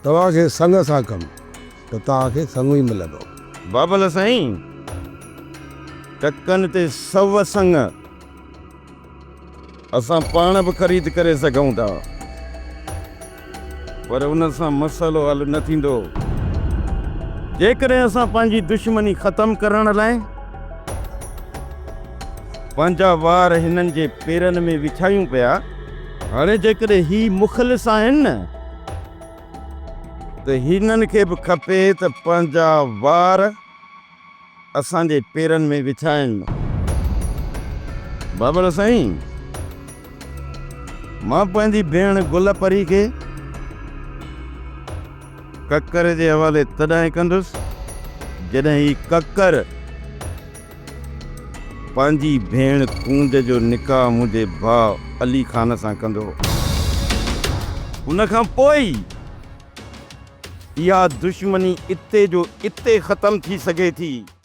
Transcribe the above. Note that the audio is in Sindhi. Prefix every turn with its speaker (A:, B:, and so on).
A: توهان کي سڱ سان ڪم ته توهان کي سڱ ئي ملندو.
B: بابل سائين، ٽڪن تي سو سڱ اسان پاڻ به خريد ڪري سگهون ٿا، پر ان سان مسئلو حل نه ٿيندو. جيڪڏهن اسان پنهنجي دشمني ختم ڪرڻ لاء پنهنجا وار هنن جي پيرن ۾ وڇايون پيا، هاڻي جيڪڏهن هي مخلص آهن نه ته هنن کي به کپي ته پنهنجا وار اسان جي پيرن ۾ وڇائين. بابل سائين، مان پنهنجي ڀيڻ گل پري کي ڪڪر جي حوالي تڏهن ڪندس، جڏهن هي ڪڪر پنهنجي ڀيڻ ڪونج جو نڪاح منهنجي ڀاء علي خان سان ڪندو. ان کان پوء ئي اها دشمني اتي جو اتي ختم ٿي سگهي ٿي.